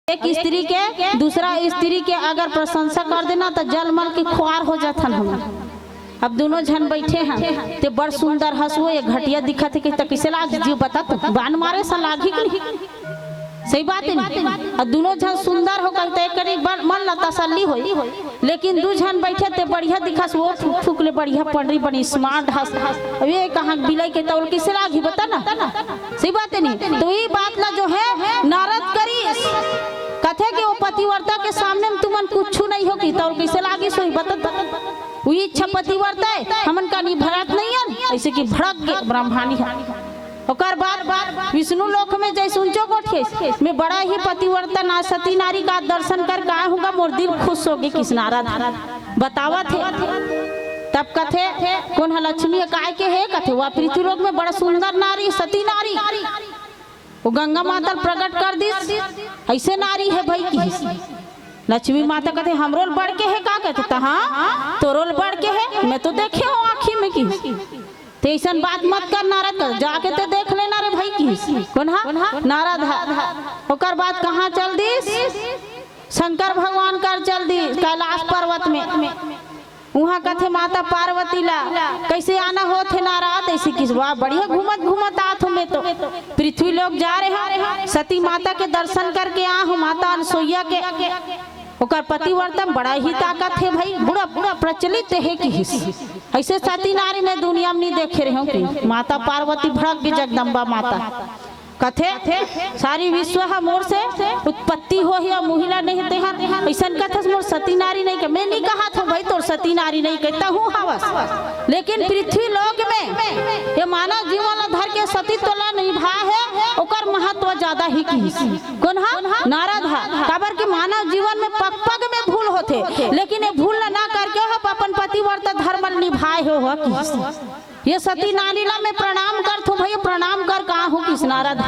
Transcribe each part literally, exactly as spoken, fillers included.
एक स्त्री के दूसरा स्त्री के अगर प्रशंसा कर देना, त जल मल के खुआर हो जाथन हम। अब दोनों झन बैठे हैं, ते बड़ सुंदर हस, वो ये घटिया दिखत हे, कि त किसे लाग जी, बता तू, बान मारे सा लागी कि नहीं? सही बात है नहीं? अब दोनों झन सुंदर हो, कहते एक करी बन-, मन ला तसल्ली होई, लेकिन दू झन बैठे ते बढ़िया दिखस, वो फूक फूक ले बढ़िया पढ़ रही, बड़ी स्मार्ट हस। अब ये कहाँ बिलाई के तौल किसे लागी, बता ना? सही बात है नहीं? तो ये बात ला जो है नारद करिस, कथे कि वो पतिव्रता के सामने में तुमन कुछ नहीं हो, कि तौल किसे लागी सोई, बता? वो इच्छा पतिव्रता है, हमन का नहीं भरत नहीं है, ऐसे कि भड़क के ब्रह्मानी है। ओकर बाद विष्णु लोक में जैसे ऊंचो गोठियस, मैं बड़ा ही पतिव्रता ना सती नारी का दर्शन करके आया हूँ, मोर दिल खुश हो गए, किस नारद बतावत हे। तब कथे, कौन है लक्ष्मी, काय के है? कथे, वह पृथ्वी लोक में बड़ा सुंदर नारी, सती नारी, वो गंगा माता प्रकट कर दिस, ऐसे नारी है भाई, किस। लक्ष्मी माता कथे, हमरो ले बढ़ के है का? कथे, तहाँ तोरो ले बढ़ के है, मैं तो देखे हो आँखी में, किस। ते ऐसन बात मत कर नारद कर, जाके ते देख लेना रे भाई, किस। कौन हा? नारद हा। ओकर बाद कहाँ चल दिस? शंकर भगवान कर चल दिस कैलाश पर्वत में। उहाँ कथे माता पार्वती ला, कैसे आना होत हे नारद? ऐसे किस, वाह, बढ़िया घूमत घूमत आत हो, मैं तो पृथ्वी लोक जा रहे हूँ, सती माता के दर्शन करके आ हूँ, माता अनसुईया के। ओकर पतिव्रता में बड़ा ही ताकत है भाई, बड़ा, बड़ा प्रचलित है, किस। ऐसे सती नारी मैं दुनिया में नहीं देखे रहे हूँ, कि माता पार्वती भड़क के जगदम्बा माता। कथे, सारी विश्व ह मोर से उत्पत्ति होहे अउ मुहिला नहीं तेहर। अइसन कथस मोर सती नारी नहीं के। मैं नहीं कहात हूँ भाई तोर सती नारी नहीं के, तहूँ हवस। लेकिन पृथ्वी लोक में ये मानव जीवन ला धर के सतीत्व ला निभाहे, ओकर महत्व ज्यादा ही किहिस। कोन हा? नारद हा। काबर कि मानव जीवन में पग पग में भूल होथे, लेकिन ये भूल ला ना करके ओह अपन पतिव्रता धर्म ला निभाए हे, ओह किहिस। ये सती नारी ला मैं प्रणाम करथूं भई, प्रणाम कर कहां हूं किहिस नारद।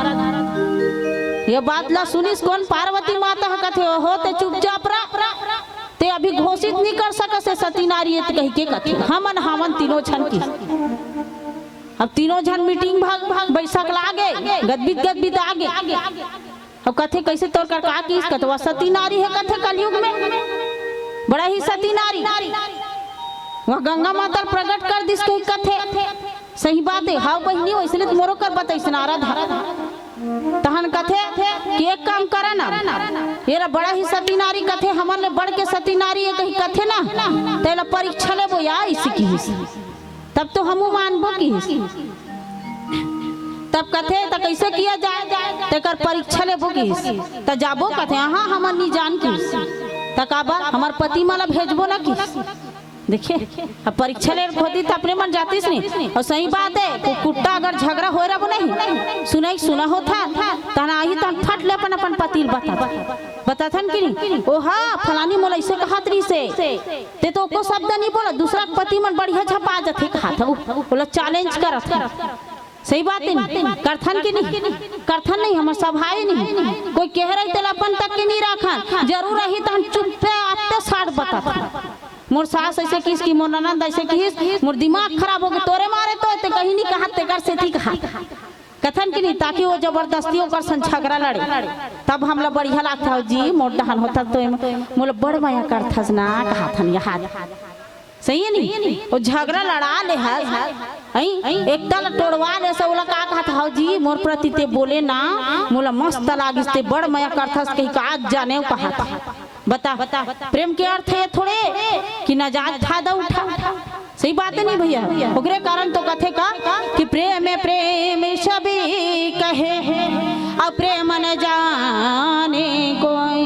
ये बात ला सुनिस कोन? पार्वती माता ह कथे, "ओहो, ते चुपचाप रह, ते अभी घोषित नहीं कर सकस हे सती नारी हे," कहिके कथे, "हमन हावन तीनों झन किहिस।" अब तीनों झन meeting भाग, भाग बैठक ला आगे, गदबिद गदबिद आगे। अब कथे, "कैसे तोर कर का किहिस?" कथे, "वह सती नारी हे," कथे, "कलयुग में बड़ा ही सती नारी, वह गंगा माता प्रकट कर दिस," कही कथे। सही बात हे, हाव बहिनी, वैसने तो मोरो कर बतैस नारद हा। तहन कथे कि एक काम करा ना, ये ला बड़ा ही सती नारी कथे, हमन ले बढ़ के सती नारी हे कही कथे ना, तेला परीक्षा लेबो या, अइसे किहिस। तब तो हमू मानबो किहिस। तब कथे, "त कैसे किया जाए?" तेकर परीक्षा लेबो किहिस। त जाबो कथे, "हाँ, हमन नी जान किहिस।" त काबर हमर पति मन ला भेजबो ना किहिस। देखिए, अब परीक्षा ले होती त अपने मन जातिस नहीं। अउ सही बात हे, वो कुत्ता अगर झगड़ा होए रहो नहीं, सुनाई सुना होता, तहन आही तहन फट ले अपन, अपन पति ल बता, बताथन कि नहीं? "ओ हाँ, फलानी मोला ऐसे कहत रहिस हे।" ते तो एको शब्द नहीं बोला, दूसरा के पति मन बढ़िया झपा जथे, कहत हूँ, ओला challenge करत हूँ। सही बात हे नहीं? करथन कि नहीं? करथन नहीं, हमर सभाए नहीं। कोई कहे रही तेला अपन तक के नहीं राखन, जरूर रही तहन चुप्पे आते साठ बताथन। मोर सास ऐसे किहिस कि मोर ननद ऐसे किहिस, मोर दिमाग खराब हो गए, तोरे मारे तो ते कहीं नहीं कहा, तेकर सेती कहा। कथन कि नहीं, ताकि वो जबरदस्ती ओकर संग झगड़ा लड़े, तब हमला बढ़िया लागत, "हव जी, मोर डहन होता तो एम-, मोला बड़ मया करथस ना," कहत हन यहाँ। सही हे नहीं? वो झगड़ा लड़ा ले हस, हैं? एकता ला तोड़वा ले से, ओला का कहत, "हव जी, मोर प्रति ते बोले ना, मोला मस्त लागिस, ते बड़ मया करथस," कही का आज जाने वो कहत। बता, प्रेम के अर्थ हे थोड़े कि नाजायज फायदा उठा। सही बात हे नहीं भैया? ओकरे कारण तो कथे का कि "प्रेम प्रेम सभी कहे, अउ प्रेम न जाने कोई,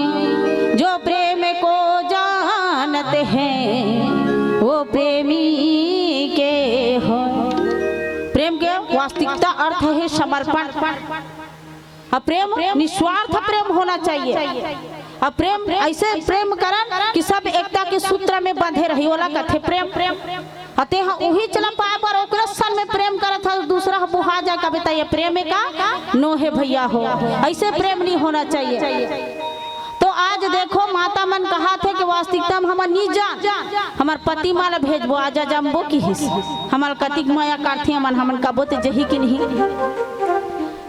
जो प्रेम को जानते हैं, वो प्रेमी के हो।" प्रेम के वास्तविकता अर्थ हे समर्पण। अब प्रेम निस्वार्थ प्रेम होना चाहिए। अब प्रेम ऐसे प्रेम करन कि सब एकता के सूत्र में बंधे रही, ओला कथे प्रेम। अते ह उही चला पाए बर ओकरे सन में प्रेम करत ह, दूसरा ह बुहा जाए, कबे त ये प्रेम हे का? नो हे भैया हो, ऐसे प्रेम नहीं होना चाहिए। तो आज देखो, माता मन कहाथे कि वास्तविकता में हमन नी जान, हमर पति मन ला भेजबो, आजा जम्बो किहिस, हमर कतिक मया करथे मन, हमन कबो ते जही कि नहीं।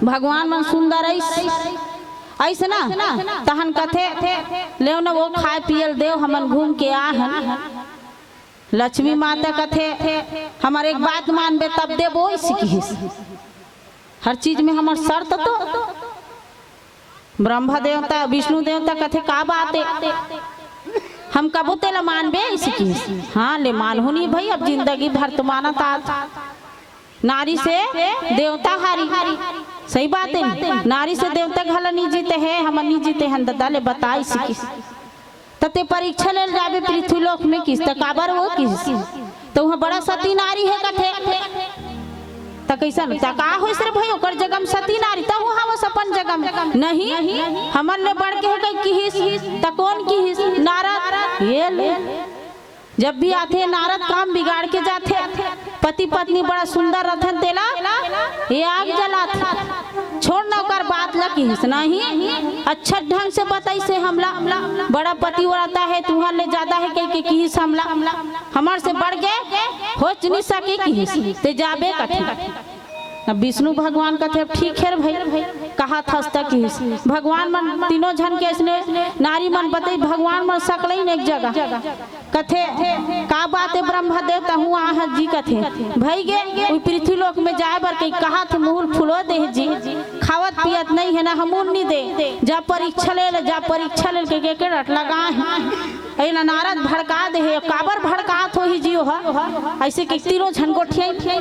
भगवान मन सुंदर ऐस अइसना तहन कथे, "लेव न वो खाए पियल देव, हमन घूम के आ हन।" लक्ष्मी माता कथे, "हमर एक बात मानबे तब देबो," अइसे किहिस। "हर चीज में हमर शर्त तो।" ब्रह्मा देवता, विष्णु देवता कथे, "का बात ए? हम कबो तेला मानबे," अइसे किहिस। "हाँ, ले मानहूँ नहीं भई, अब जिंदगी भर तो मानत आत।" नारी से देवता हारी। सही बात है, नारी से देवता घला नहीं जीते हैं, हमन नहीं जीते हैं, ददा ले बताई सिकिस। त ते परीक्षा लेल जाबे पृथ्वी लोक में किस, त काबर वो किस? त वहाँ बड़ा सती नारी है कथे। त कैसन? त का होइस रे भाई, ओकर जगह में सती नारी, त वहाँ वो अपन जगह में। नहीं, हमन ले बढ़ के है कहीं किहिस, त कौन किहिस? नारद। ये ले। जब भी आथे नारद काम बिगाड़ के जाथे। पति पत्नी बड़ा सुंदर रथन तेला ये आग जलाथे। छोड़ न ओकर बात ल किहिस नहीं, अच्छा ढंग से बताइसे हमला। बड़ा पतिव्रता है, तुहर ले ज्यादा है कह के किहिस हमला। हमर से बढ़ के होच नहीं सके किहिस, ते जाबे कथे। अब विष्णु भगवान कथे, "अब ठीक है रे भाई, कहा थस त किहिस।" भगवान मन तीनों झन के इसने नारी मन बतई, भगवान मन सकलई न एक जगह। कथे, "का बात है ब्रह्मदेव, तहूँ आहत जी?" कथे, "भई गे, उई पृथ्वी लोक में जाए बर कहीं कहा थे, मुहुल फुलो दे जी, खावत पियत नहीं है ना, हमून नहीं दे, जा परीक्षा ले ले, जा परीक्षा ले ले," के, के, के रट लगा है। अइला नारद भड़का दे है, काबर भड़कात होही जी ओह? अइसे के तीनों झन गोठियाई।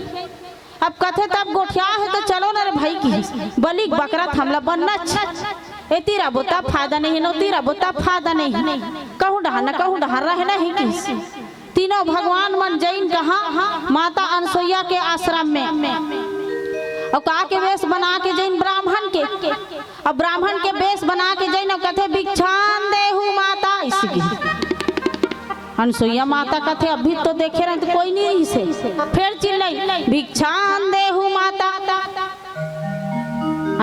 अब कथे तब गोठिया है त चलो न रे भाई किहिस, बलिक बकरा थमला बनना छ। एती रबो तब फायदा नहीं, नोती रबो तब फायदा नहीं। कहूँ डहर न कहूँ डहर रहना ही किहिस। तीनों भगवान मन जइन कहाँ? माता अनसुईया के आश्रम में। अउ का के वेश बना के जइन? ब्राह्मण के। अब ब्राह्मण के वेश बना के जइन अउ कथे, "भिक्षान देहु माता," अइसे किहिस। अनसुईया माता कथे, "अभी तो देखे रहे तो कोई नहीं रहिसे।" फेर चिल्लाई, "भिक्षान देहु माता।"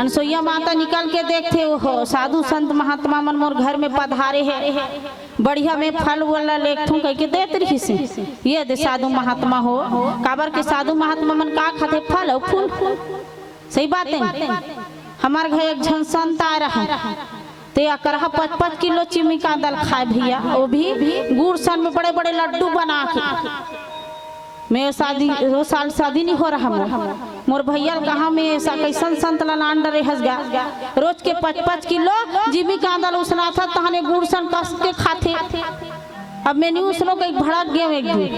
अनसुईया माता निकल के देखथे, "ओहो, साधु संत महात्मा मन मोर घर में पधारे हे, बढ़िया में फल वाला लेगथों," कहिके देत रहिसे। ये दे साधु महात्मा हो, काबर के साधु महात्मा मन का खाथे? फल अउ फूल। सही बात है। हमर घर एक झन संत आए रहा, ते अकरहा पच पच किलो जिमीकांदा ल खाए भैया, वो भी गुड़ सन में बड़े बड़े लड्डू बना के। मैं शादी, वो साल शादी नहीं हो रहा मोर। मोर भैया ल कहा मैं ऐसा कैसन संत ला लान डरे हस गा। रोज के पच पच किलो जिमीकांदा ल उसनाथा, तहने गुड़ सन कस के खाथे। अब मैं नहीं उसनो कहीं भड़क गए एक दिन।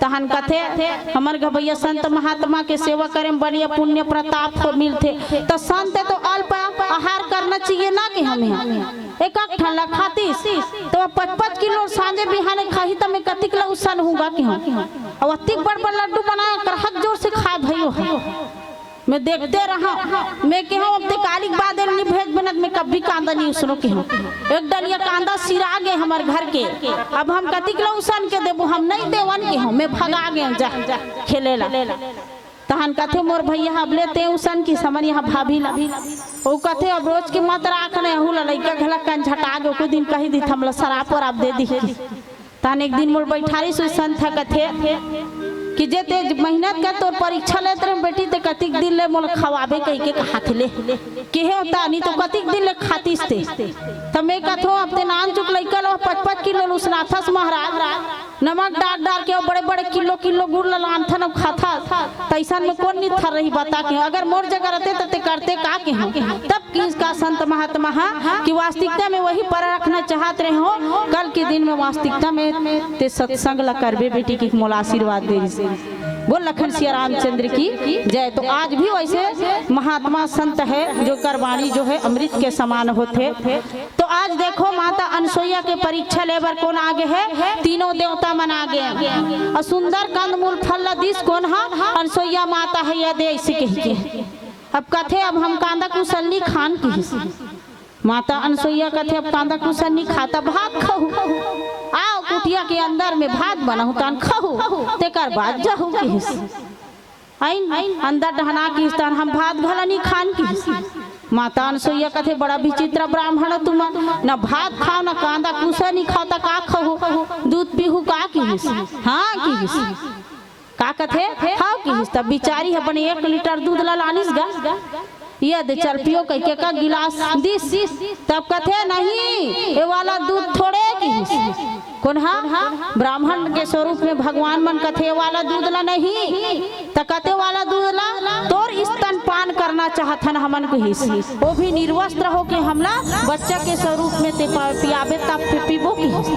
तहन कथे, "हमर घर भैया संत महात्मा के सेवा करे में बढ़िया पुण्य प्रताप हो मिलथे।" तो संत तो अल्प आहार करना चाहिए ना कि हमें एक एक ठन ला खातिस, तो पच पच किलो सांझे बिहाने खाही, त मैं कतिक ला उसन हूँगा कि हम। और अतिक बड़ बड़ लड्डू बनाया कर हक जोर से खाए भैयो है। मैं देखते रहा, मैं कहूँ, "अब ते कालिक बाद एल नहीं भेज बनत, मैं कभी कांदा नहीं उसनो कहूँ।" एक डलिया कांदा सिरा गए हमर घर के, अब हम कतिक ला उसन के देबो, हम नहीं देवन कहूँ, मैं भगा गए जा खेले ला। तहन कथे, "मोर भैया, अब ले ते उसन की समन यहाँ भाभी ला।" वो कथे, "अब रोज के मत राख न, यहू ला लइका घला कंझटा गए, ओको दिन कही दी, हमला शराब वराब दे दी।" तहन एक दिन मोर बैठारी सुई संत ह कथे कि जे ते मेहनत कर तोर परीक्षा लेत रहे बेटी, ते कतिक दिन ले मोला खवाबे कहिके कहात ले। केहे होता नहीं तो कतिक दिन ले खातिस ते। त मैं कथो अब ते नान चुक लइका लो पच पच किलो लुसनाथस महाराज। नमक डार डार के अउ बड़े बड़े किलो किलो गुड़ ल लानथन अउ खाथस। तैसन में कोन निथर रही बता के। अगर मोर जगह रहते त ते करते का के हम। तब किस का संत महात्मा हा कि वास्तविकता में वही पर रखना चाहत रहे हो, कल के दिन में वास्तविकता में ते सत्संग ला करबे बेटी की मोला आशीर्वाद दे रही। बोल लखन सिया रामचंद्र की जय। तो आज भी वैसे महात्मा संत है जो कर वाणी जो है अमृत के समान होथे। तो आज देखो माता अनसुईया के परीक्षा लेबर कोन आगे है, तीनों देवता मन आगे। और सुंदर कंदमूल फल ला दिस कोन हा, अनसुईया माता है या दे इसी कही के। अब कथे अब हम कांदा कुसल नी खान किहिस। माता अनसुईया कथे अब कांदा कुसल नी खाता, भात खाहू। आओ कुटिया के अंदर में भात बनाहू तान खाहू, तेकर बाद जाहू किहिस। आइन अंदर डहना किहिस तान हम भात घला नी खान किहिस। माता अनसुईया कथे बड़ा विचित्र ब्राह्मण तुम, न भात खाओ न कांदा कुसा नी खाओ त का खाहू, दूध पीहू का किहिस। हाँ किहिस। का कथे? हाव किहिस। तब बिचारी ह बने एक लीटर दूध ला लानिस गा। ये दे चल पियो कहिके का गिलास दिस। तब कथे, "नहीं, ये वाला दूध थोड़े," किहिस। कोन हा? ब्राह्मण के स्वरूप में भगवान मन कथे, "ये वाला दूध ला नहीं।" त कथे, "वाला दूध ला तोर स्तनपान करना चाहथन हमन," किहिस। वो भी निर्वस्त्र होके हमला बच्चा के स्वरूप में ते प-, पियाबे तब पी-, पीबो किहिस।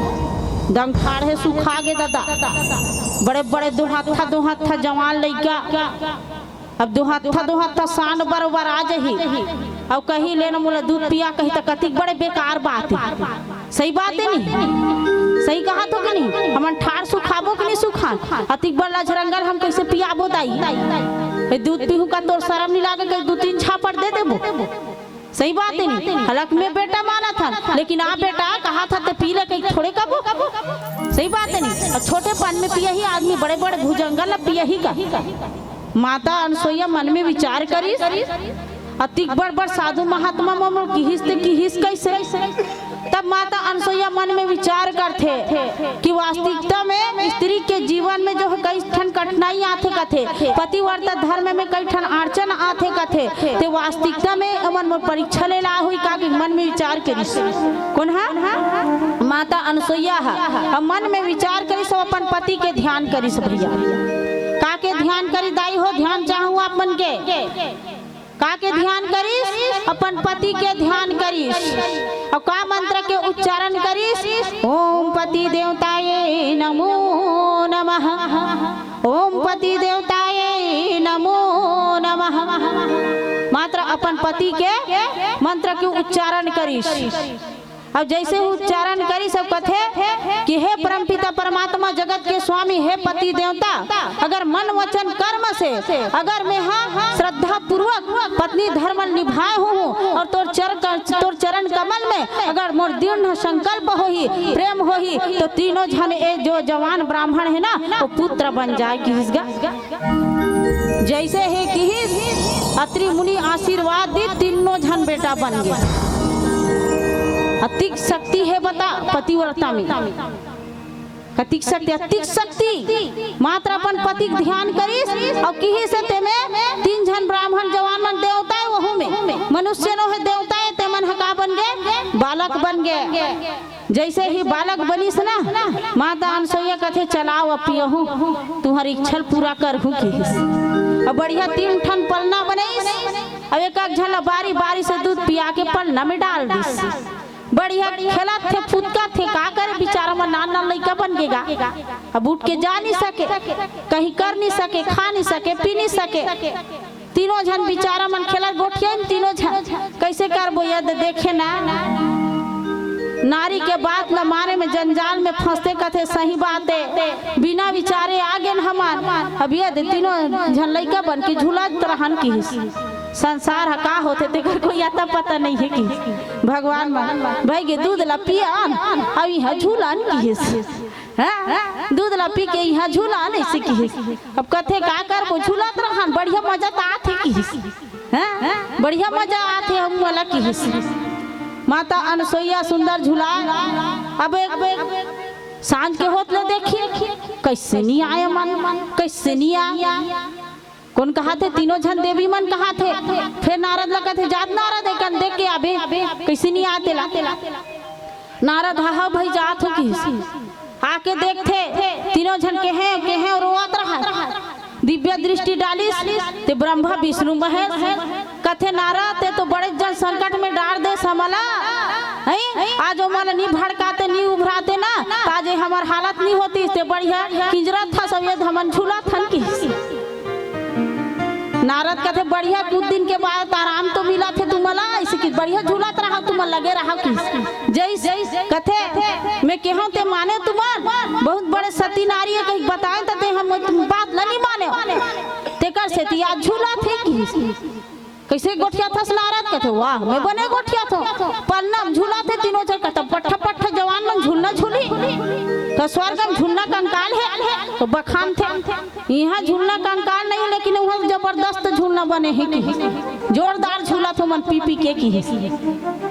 दम ठाढ़ हे, सुखा गे ददा। बड़े बड़े दोहत्था दोहत्था जवान लइका। अब दोहत्था दोहत्था सांड बरोबर आ जही। अब कही, "ले ना मोला दूध पिया," कही त कतिक बड़े बेकार बात हे। सही बात हे नहीं? सही कहा तो कि नहीं? हमन ठाढ़ सुखाबो कि नहीं सुखान? अतिक बड़ लजरंगल हम कैसे पियाबो दाई? ए, दूध पीहू का तोर शरम नहीं लागे? कहीं दू तीन झापड़ दे देबो। सही बात हे नहीं? हालांकि मैं बेटा मानत हन, लेकिन आ बेटा कहा था ते पी ले कहीं थोड़े कबो। सही बात हे नहीं? और छोटेपन में पियही आदमी, बड़े बड़े भुजंगल ला पियही का। माता अनसुईया मन में विचार करिस, अतिक बड़ बड़ साधु महात्मा मन किहिस ते किहिस कैसे? तब माता अनसुईया मन में विचार करथे कि वास्तविकता में स्त्री के जीवन में जो है कई ठन कठिनाई आथे कथे, पतिव्रता धर्म में कई ठन अड़चन आथे कथे, ते वास्तविकता में अमन मोर परीक्षा ले ला होई का कि मन में विचार करिस। कोन हा? माता अनसुईया हा। अब मन में विचार करिस, अब अपन पति के ध्यान करिस भैया। का के ध्यान करी दाई हो? ध्यान चाहूँ आप मन के। का के ध्यान करिस? अपन पति के ध्यान करिस। अउ का मंत्र के उच्चारण करिस? "ओम पति देवताये नमो नमः, ओम पति देवताये नमो नमः।" मात्र अपन पति के मंत्र के उच्चारण करिस। अब जैसे उच्चारण करिस, अब कथे कि "हे परमपिता परमात्मा, जगत के स्वामी, हे पति देवता, अगर मन वचन कर्म से अगर मैं हा श्रद्धा पूर्वक पत्नी धर्म निभाए हूँ और तोर चर-, तोर चरण कमल में अगर मोर दृढ़ संकल्प होही, प्रेम होही, तो तीनों झन ए जो जवान ब्राह्मण हे ना, वो पुत्र बन जाए," किहिस गा। जैसे हे किहिस, अत्रि मुनि आशीर्वाद दी, तीनों झन बेटा बन गे। अतिक शक्ति हे बता पतिव्रता में। कतिक शक्ति, अतिक शक्ति। मात्र अपन पति के ध्यान करिस, अउ किहिस तेमे तीन झन ब्राह्मण जवान मन देवता हे, वहू में मनुष्य नो हे देवता हे, तेमन ह का बन गे? बालक बन गे। जैसे ही बालक बनिस ना, माता अनसुईया कथे, "चलाओ अब पियहू, तुम्हर इच्छा ल पूरा करहूँ," किहिस। अब बढ़िया तीन ठन पलना बनइस, अब एक एक झन ला बारी बारी से दूध पिया के पलना में डाल दिस। बढ़िया खेलत थे, फुदकत थे, का करे बिचारा मन, नान नान लइका बन गे गा। अब उठ के जा नहीं सके, कहीं कर नहीं सके, खा नहीं सके, पी नहीं सके। तीनों झन बिचारा मन खेलत गोठिया में, तीनों झन कैसे करबो, यद देखे ना। नारी के बात ल माने में जंजाल में फंसते कथे, सही बात हे, बिना विचारे आ गेन हमन। अब यद तीनों झन लइका बन के झूलत रहन किहिस। संसार ह का होथे तेकर कोई आता पता नहीं हे किहिस। भगवान मन, "भाई गे दूध ला पियन, अब इहाँ झूलन," किहिस। हाँ? दूध ला पी के इहाँ झूलन, ऐसे किहिस। अब कथे, "का करबो, झूलत रहन, बढ़िया मजा त आथे," किहिस। हाँ? "बढ़िया मजा आथे हम वाला," किहिस। माता अनसुईया सुंदर झूला। अब एक, अब एक सांझ के होत ले देखी, कैसे नहीं आए मन, कैसे नहीं आए। कोन कहाथे? तीनों झन देवी मन कहाथे। फेर नारद ला कथे, "जात नारद, एकन देख के आबे, कैसे नहीं आए तेला।" नारद, "हाँ, हाँ भाई, जात हो," किहिस। आके देखथे, तीनों झन केहे, केहे रोवत रहा। दिव्य दृष्टि डालिस, ते ब्रह्मा विष्णु महेश। कथे, "नारद, ते तो बड़े जन संकट में डार देस हमला। हैं? आज ओमन नी भड़काते, नी उभराते ना, त आज ये हमर हालत नी होतिस, ते बढ़िया किंजरत हस, अब ये हमन झूलत हन," किहिस। नारद कथे, "बढ़िया कुछ दिन के बाद आराम तो मिलत हे तुमला, ऐसे कि बढ़िया झूलत रहा, तुम लगे रहा," किहिस। जैस कथे, "मैं केहों ते माने तुमन, बहुत बड़े सती नारी हे कहिके बताए, त ते हम तुम बात ल नी माने, तेकर सेती आज झूलत हे," किहिस। "कैसे गोठियाथस नारद?" कथे, "वाह, मैं बने गोठियाथों। पलना म झूलत हे तीनों झन।" कथे, "पट्ठा पट्ठा जवान मन झूलना झूली, त स्वर्ग म झूलना कंकाल हे?" त बखानथे, "इहाँ झूलना कंकाल नहीं, लेकिन उहाँ जबरदस्त झूलना बने हे," किहिस। "जोरदार झूलत हो मन पी पी के," किहिस।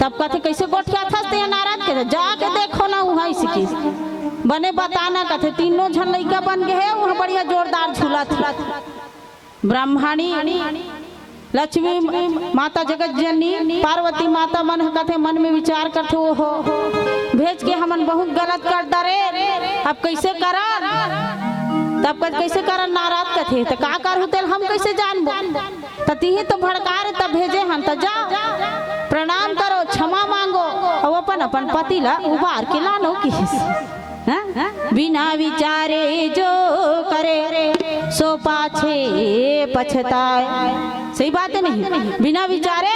तब कथे, "कैसे गोठियाथस ते नारद?" कथे, "जाके देखो ना उहाँ," ऐसे किहिस। "बने बताना," कथे, "तीनों झन लइका बन गे हे, उहाँ बढ़िया जोरदार झूलत हे।" ब्राह्मणी लक्ष्मी माता, जगत जननी पार्वती माता मन ह कथे, मन में विचार करथे, "ओहो, भेज के हमन बहुत गलत कर डरे, अब कैसे करन?" तब कथे, "कैसे करन?" नारद कथे, "त का करहूं तेला हम कैसे जानबो? त तिही तो भड़काय रहे, तब भेजे हन, त जाव, प्रणाम करो, क्षमा मांगो, अउ अपन, अपन पति ला उबार के लानो," किहिस। हैं? बिना विचारे जो करे, सो पाछे पछताए। सही बात है नहीं? बिना विचारे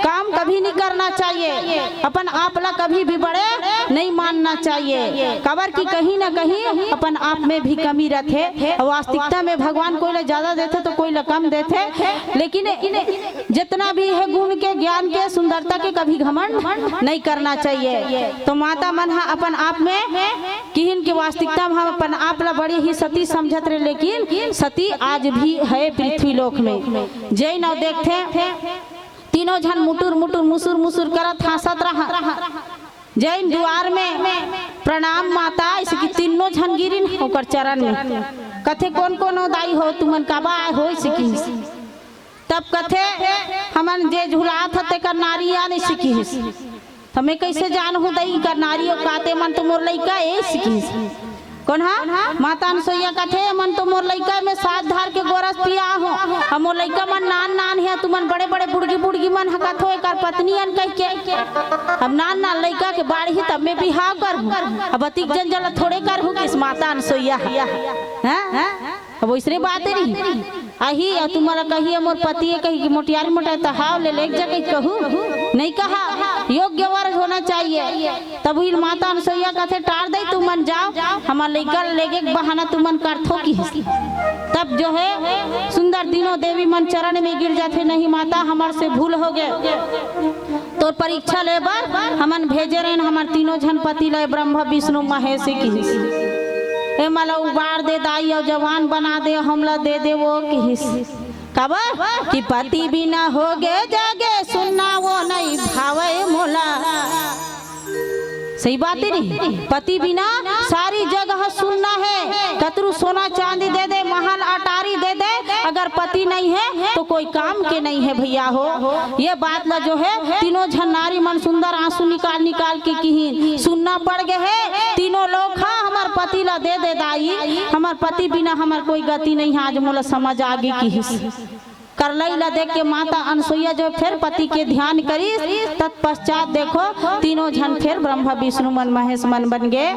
काम कभी नहीं करना चाहिए, अपन आप ला कभी भी बड़े नहीं मानना चाहिए, काबर कि कहीं ना कहीं अपन आप में भी कमी रथे। और वास्तविकता में भगवान कोई ला ज्यादा देथे तो कोई ला कम देथे, लेकिन जितना भी है गुण के, ज्ञान के, सुंदरता के, कभी घमंड नहीं करना चाहिए। तो माता मन हा अपन आप में किहिन के वास्तविकता में हम अपन आप ला बड़ी ही सती समझत रहे, लेकिन सती आज भी है पृथ्वी लोक में। जैन अउ देखथे, तीनों झन मुटुर मुटुर, मुसुर मुसुर करत, हंसत रहा। जैन दुआर में प्रणाम माता, ऐसे कि तीनों झन गिरिन ओकर चरण में। कथे, "कौन कौन हो दाई हो, तुमन काबर आए हो?" ऐसे किहिस। तब कथे, "हमन जे झुलात ह तेकर नारी आन," ऐसे किहिस। "त मैं कैसे जानहूं दई कर नारी हो, काते मन तो मोर लइका ए," ऐसे किहिस। कौन हा? माता अनसुईया कथे, "मन तो मोर लइका में सात धार के गोरस पिया हो, अब मोर लइका मन नान नान हे, तुमन बड़े बड़े बुड़गी बुड़गी मन ह कथो एकर पत्नी अन कहिके। अब नान नान लइका के बाढ़ही तब मैं बिहाव करहूं, अब अतिक जन जला थोड़े करहूं," किहिस माता अनसुईया। हैं? अब वैसने बात रही। आही, अउ तुमन ला कही, "मोर पति हे," कही कि मोटियारी मोटारी त हाव ले लेके जा कही कहू, नहीं कहा। योग्य वर होना चाहिए। तब उही माता अनसुईया कथे, "टार दई, तुमन जाव, हमर लइका ल लेगे के बहाना तुमन करथो," किहिस। तब जो है सुंदर तीनों देवी मन चरण में गिर जाथे, "नहीं माता, हमर से भूल हो गए, तोर परीक्षा ले बर हमन भेजे रहेन हमर तीनों झन पति ल, ब्रह्मा विष्णु महेश," किहिस। "ए मला उबार दे दाई, अउ जवान बना दे, हमला दे दे वो," किहिस। काबर कि पति बिना होगे जागे सुन्ना, वो नहीं भावे मोला। सही बात है नहीं? पति बिना सारी जगह सुन्ना है। कतरू सोना चांदी दे दे, महल अटारी दे दे, अगर पति नहीं है तो कोई काम के नहीं है भैया हो। ये बात ला जो है तीनों झन नारी मन सुंदर आंसू निकाल निकाल के किहिन, "सुन्ना पड़ गए है, तीनों लोग हा हमर पति ला दे दे दाई, हमर पति बिना हमर कोई गति नहीं है, आज मोला समझ आगे," किहिस। करलई ला देख के माता अनसुईया जो फेर पति के ध्यान करिस, तत्पश्चात देखो तीनों झन फेर ब्रह्मा विष्णु मन महेश मन बन गे।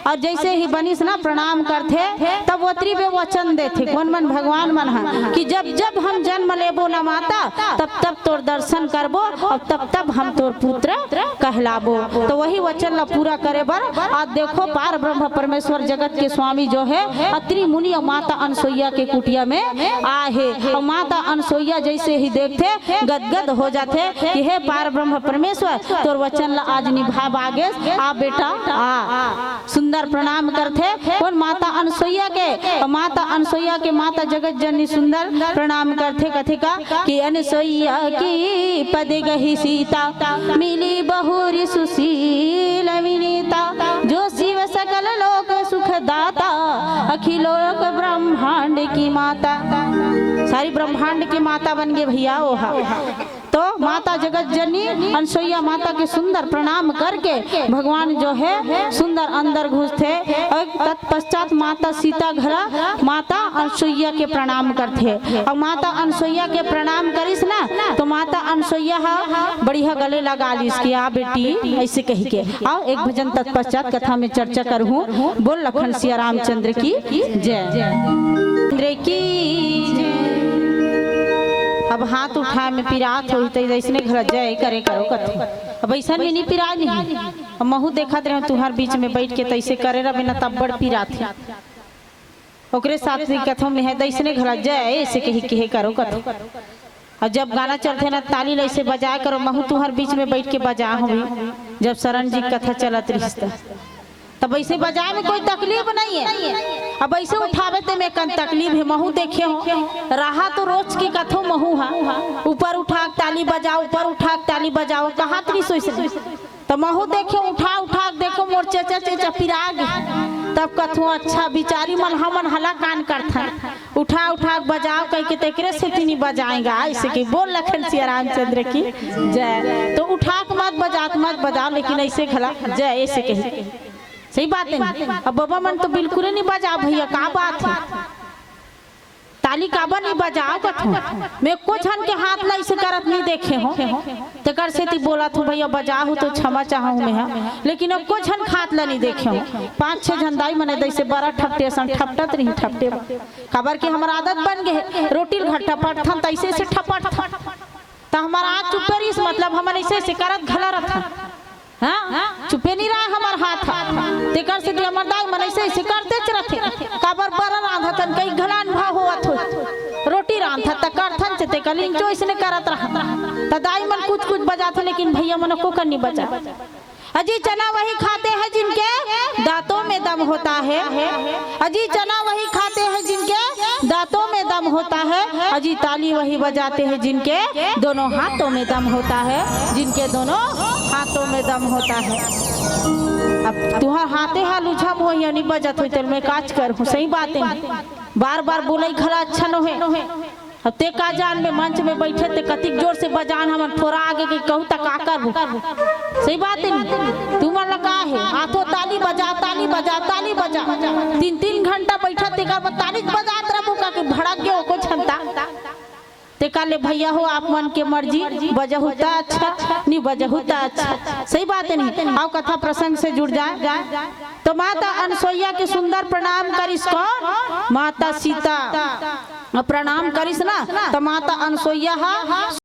अउ जैसे ही बनिस ना, प्रणाम करथे, तब ओतरी बे वचन देथे, कोन मन? भगवान मन ह, कि जब जब हम जन्म लेबो ना माता, तब तब तोर दर्शन करबो अउ तब तब हम तोर पुत्र कहलाबो। तो वही वचन ला पूरा करे बर आज देखो, पार ब्रह्म परमेश्वर जगत के स्वामी जो है, अत्रि मुनि अउ माता अनसुईया के कुटिया में आए हे। अउ माता अनसुईया जैसे ही देखथे, गदगद हो जाथे कि हे पार ब्रह्म परमेश्वर, तोर वचन ला आज निभाब आगेस, आ बेटा आ। सुंदर प्रणाम करथे कोन? माता अनसुईया के। अउ माता अनसुईया के माता जगत जननी सुंदर प्रणाम करथे, कथे का कि अनसुईया की पद गही सीता, मिली बहुरी सुशील विनीता, जो शिव सकल लोक सुख दाता, अखिलोक ब्रह्मांड की माता। सारी ब्रह्मांड की माता बन गे भैया ओहा। तो माता जगत जननी अनसुईया माता के सुंदर प्रणाम करके भगवान जो है सुंदर अंदर घुसथे अउ तत्पश्चात माता सीता घला माता अनसुईया के प्रणाम करथे। अउ माता अनसुईया के प्रणाम करिस ना, तो माता अनसुईया हा बढ़िया गले लगा लिस कि आ बेटी, ऐसे कही के। आओ एक भजन तत्पश्चात कथा में चर्चा करहूँ। बोल लखन सिया रामचंद्र की जय। चंद्र की जय। अब हाथ उठाए में पिरात होही त अइसने घला जय करे करो कथे। अब अइसन में नहीं पिराय नहीं। अब महू देखत रहे तुहर बीच में बैठ के तइसे करे रहे ना तब बड़ पिरात हे। ओकरे साथ भी कथो में है, "दइसने घला जय," ऐसे कही कहे करो कथो। और जब गाना चलथे ना, ताली ल ऐसे बजाया करो, महू तुहर बीच में बैठ के बजा हों। जब शरण जी कथा चलत रहिस त, तब ऐसे बजाए में कोई तकलीफ नहीं है। अब ऐसे उठावे ते में कन तकलीफ है, महू देखे हों। रहा तो रोज के कथो महू हा, ऊपर उठा के ताली बजाओ, ऊपर उठा के ताली बजाओ, कहा तरी सोच रही। त महू देखे, उठा उठा के देखे, को मोर चेचा चेचा पिरा गे। तब कथों, "अच्छा, बिचारी मन हमन हला कान करथन, उठा उठा के बजाव," कहिके, "तेकरे सेती नी बजाएंगा," ऐसे कहि बोल लखन सिया रामचंद्र की जय। तो उठा के मत बजात, मत बजाव, लेकिन ऐसे घला जय ऐसे कहि। सही बात है ना? अब बबा मन तो बिल्कुल ही नहीं बजा भैया, का बात है? ताली काबर नहीं बजाव कथों? मैं एको झन के हाथ ला ऐसे करत नहीं देखे हों। तेकर सेती बोलत हों भैया, बजाहू तो क्षमा चाहूँ मैं हा, लेकिन एको झन के हाथ ला नहीं देखे हों। पांच छह झन दाई मने दइसे बरा ठपटे असन ठपटत रही, ठपटे बर। काबर कि हमर आदत बन गे हे, रोटी ल घर ठपटथन त ऐसे ऐसे ठपटथन। त हमर हाथ चुप्पे रहिस, मतलब हमन ऐसे ऐसे करत घला रथन। हाँ, चुप्पे नहीं रहा हमर हाथ ह। तेकर सेती हमर दाई मन ऐसे ऐसे करतेच रथे। काबर बरा रांधथन, कई घला अनुभव होवत हो। रोटी रांधथन त करथन से तेकर लिंचो इसने करत रहन। त दाई मन कुछ कुछ बजाथे, लेकिन भैया मन को कर नहीं बजा। अजी चना वही खाते हैं जिनके दांतों में दम होता है। अजी चना वही खाते हैं जिनके दांतों में दम होता है। अजी ताली वही बजाते हैं जिनके दोनों हाथों में दम होता है। जिनके दोनों हाथों में दम होता है। अब तुहर हाथे हा लुझम हो या नहीं बजत हो, तेल में काच कर हूँ, सही बात है। बार बार बोलई घला अच्छा नोहे। अब ते का जान में मंच में बैठे ते कतिक जोर से बजान, हमन फोरा आगे के कहूँ त का करबू? सही बात है नहीं? तुमन ला का है? हाथों ताली बजा, ताली बजा, ताली बजा। तीन तीन घंटा बैठा तेकर बाद ताली बजात रहबू का कि भड़क गयो को छनता। तेकर ले भैया हो, आप मन के मर्जी, बजहू त अच्छा, नहीं बजहू त अच्छा। सही बात है नहीं? आओ कथा प्रसंग से जुड़ जाए। तो माता अनसोईया के सुंदर प्रणाम करिस कौन? माता सीता। प्रणाम करिस ना, त माता अनसोईया हा